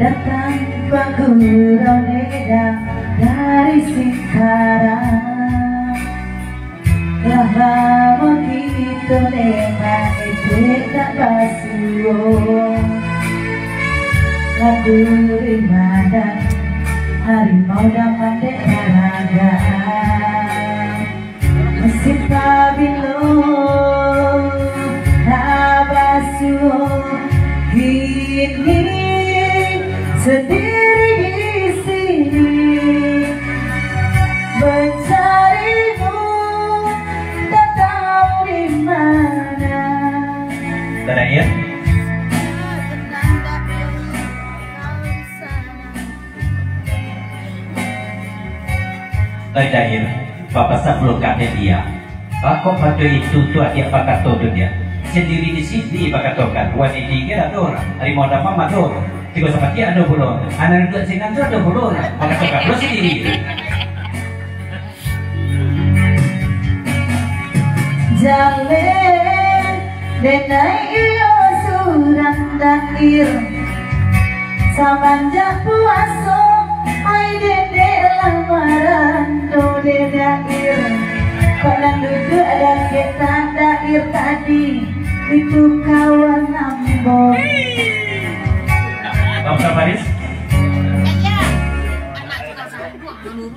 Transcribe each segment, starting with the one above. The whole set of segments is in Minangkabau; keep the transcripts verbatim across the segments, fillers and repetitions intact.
Datang pagurau Deda dari Singkarak. Lah lamo kito lewat etek tak basuo. Lagu rimadan harimau dan mandek baragaan. Musim pabilo lah basuo, kini sendiri di sini mencarimu, tak tahu di mana. Terakhir. Tadair, bapasan pulo ka Adia. Bakok batua itu tu adiak bakato tu dia. Sandiri di sini bakatokan, wah di tinggi ado urang, harimau damam ado urang, tigo samatiak ado pulo, anak duduak sinan tu ado pulo urang, bakatokan pulo sandiri. Jaleh, denai iyo surang Dair. Samanjak puaso, ai dedek lah marando dek Dair. Kok nan duduak dakek tak Dair tadi, itu kawan ambo. Bang Sabaris?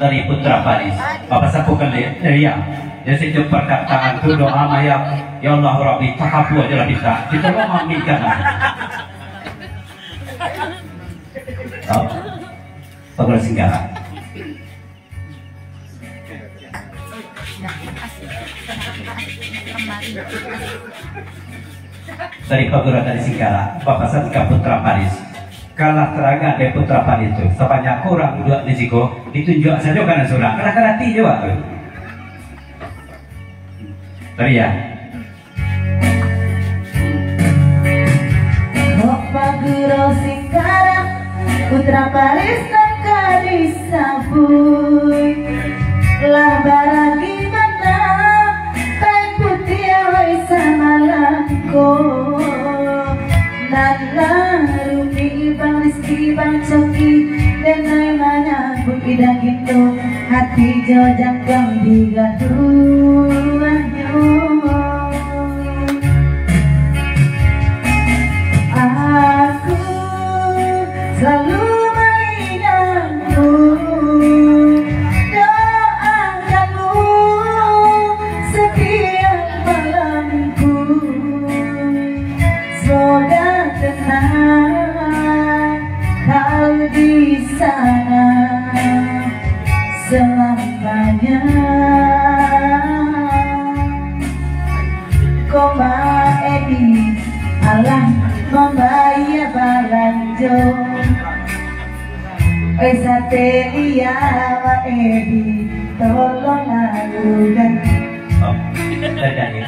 Dari Putra Paris. Bapak sapukan dia. Eh, iya. Jadi, itu perkataan tu doa maya. Ya Allah Rabbi, takabul aja lah kita. Kita doa, aminkan lah. Oh. Bagus, Singgara. Dari paguran dari Singkarak, bapasan ka Putra Paris. Kalah tarangan dek Putra Paris tu. Sabanyak urang duduak di siko, ditunjuak sajo ka nan surang. Kalah karati jo tu. Tadi ya. Kok pagurau Singkarak, Putra Paris nan ka disabuik. Lah baragi bana, kain putiah wai samalam ko. Nan lah rumik Bang Rizky, Bang Coki, denai manyabuik daging tu, hati jo jangkang digaduahnyo. Aku selalu maingatmu, doakanmu setiap malamku. Semoga tenang kau di sana selamanya. Koma Edi, alah mambayar balanjo. Eh, Satelia, Edi, tolonglah urang. Oh, dah jadi.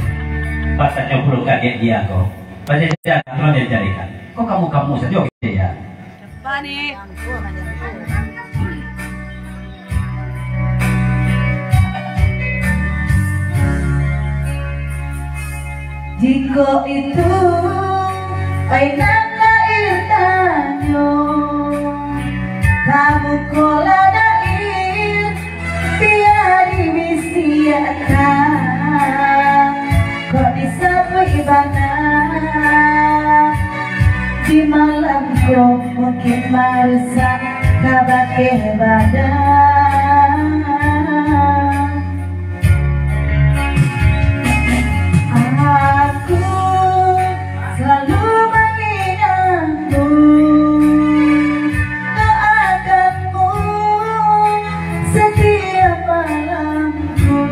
Pasanyo pulo ka dia ko. Pajajaran, tolong diajarikan. Kok kamu-kamu sajo, ya? Apa ni? Jikok itu, ai nan Dair tanyo, kamu ko lah Dair, bia dibisiakkan. Kok disabuik bana, di malam ko mungkin marusak kabake badan. Aku selalu mangingatmu, doakanmu setiap malamku.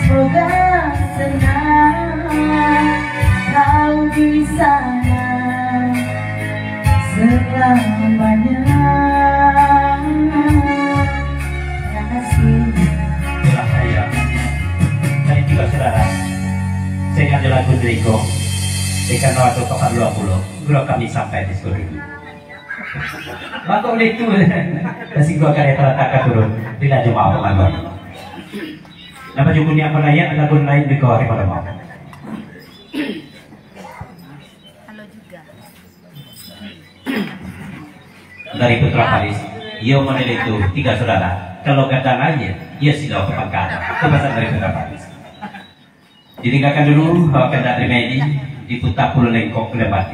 Semoga senang kau di sana selamanya. Terima kasih. Itulah saya. Dan juga saudara, saya ingat lagu Enrico, ikan rawa tu tempat dua puluh, guru kami sampai di sekolah. Maka oleh itu, kasih gua karya terletak turun, bila jemaah pengaduan. Nama judulnya apa layak, lagu lain di kawah di malam. Halo juga. Dari Putra Palis, iyo model itu tiga saudara. Kalau gadang aja, iyo silo ka pangka. Itu pasan dari Putra Palis. Ditinggalkan dulu, eh, kandak dari Medi, diputar pulo lengkok ke lembah.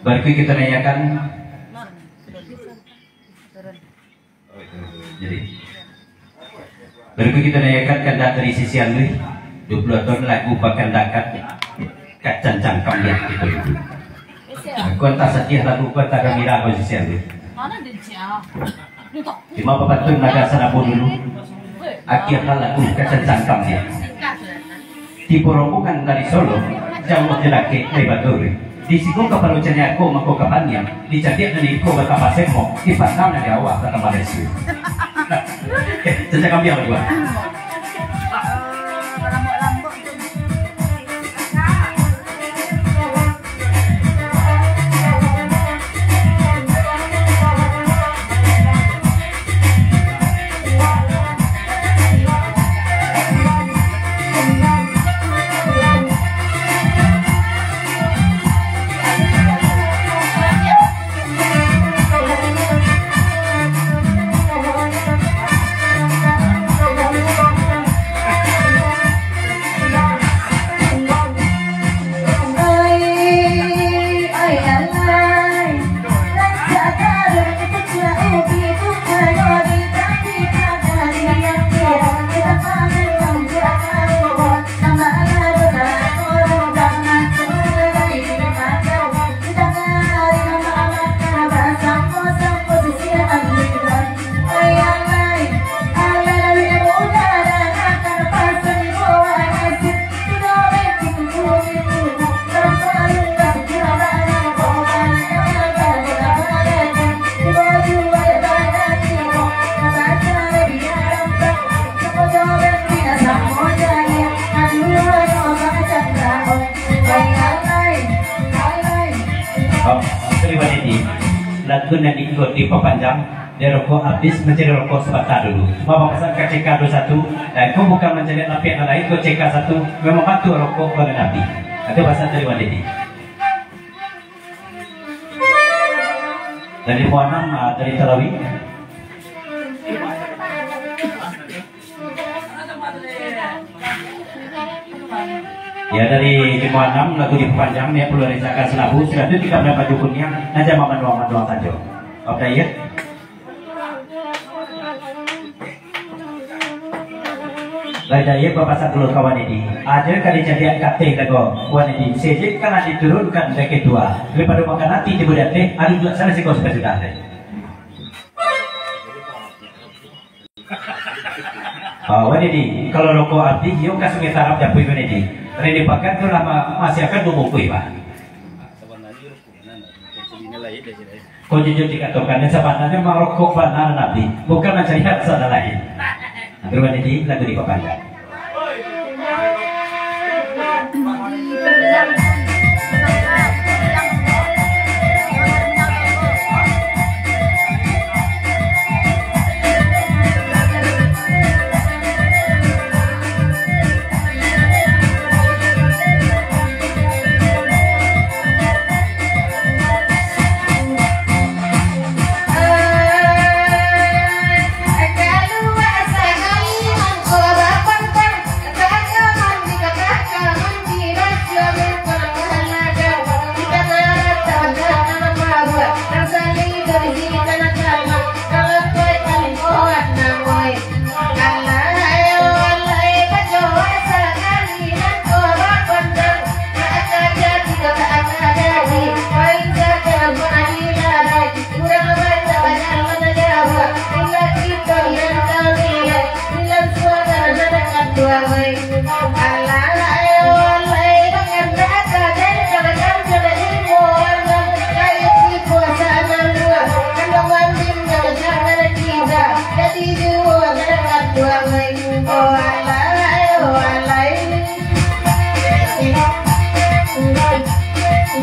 Berikut kita naiakan. Jadi, berikut kita naiakan kandak dari Sisi Alwi, dua puluh tahun lagu bakandakan kacancang kambiak itu. Kau entah sadiah lagu, kau entah gambira, kau Sisi Alwi. Cuma bapantun naga sanabu dulu. Akhirlah lagu kacancang kambiak. Tibo rombongan dari Solo, jauah jo dakek dari Baturi. Di siko kapalo caniak ko mangko ka paniang, di cadiak nan iko batambah semok, di pandang nan di awak batambah lesu. Eh, cacak kambiang lah gua. Oh, terima kasih. Lagu nan iko dipapanjang, dek rokok abih, mancari rokok sabanta dulu. Bapak pasan ka C K dua satu, dan ko bukan mancari lapiak nan lain, ko C K satu, memang batua rokok ko nan abih. Ado pasan dari Wan Dedi. Dari Muanam, ah, dari Talawi. Ya, dari Jemaah Anam, lagu dipapanjang, niat puluah dari Saka Selabu, sudah tu tiga belas baju kuniang, aja mamanduang-manduang sajo. Oke, ya. Baik, dah, ya, bapasan dulu kawan ini. Aja kali jadi angkateh lagu, kawan ini. Sejak kan diturunkan dari ketua. Daripada makan hati tiba di ateh, ada juga sana siko sudah-sudah, deh. Ah, Wan Dedi, kalau rokok abih, iyo ka Sungai Tarab japuik Wan Dedi. Rene Pakan tu lah ma-, masih akan duo bungkuih, Pak. Kau jujur dikatokan, nan sabananyo marokok bana nan abih, bukan mancari alasan nan lain. Nah, tu Wan Dedi, lagu dipapanjang.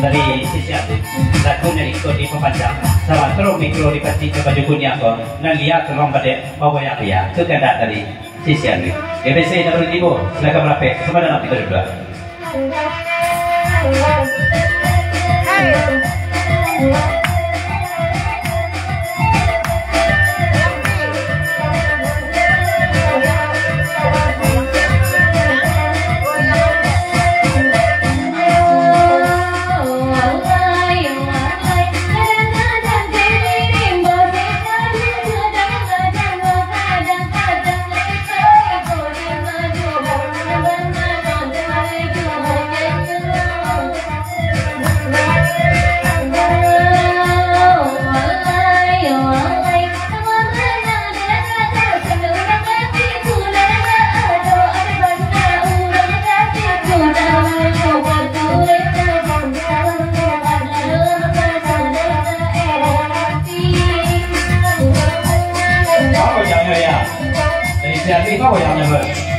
Dari Sisi Abih, lagu nan iko dipapanjang, sawatro mikro dipatik ka baju kuniang ko, nan lia ka ruang badek, bagoyang lia, tu kandak dari Sisi Abih. G B C dah baru tibo, silakan marapek, selamat datang kita berdua. Apo janyo ya? Dari siapi apo janyo, Bang?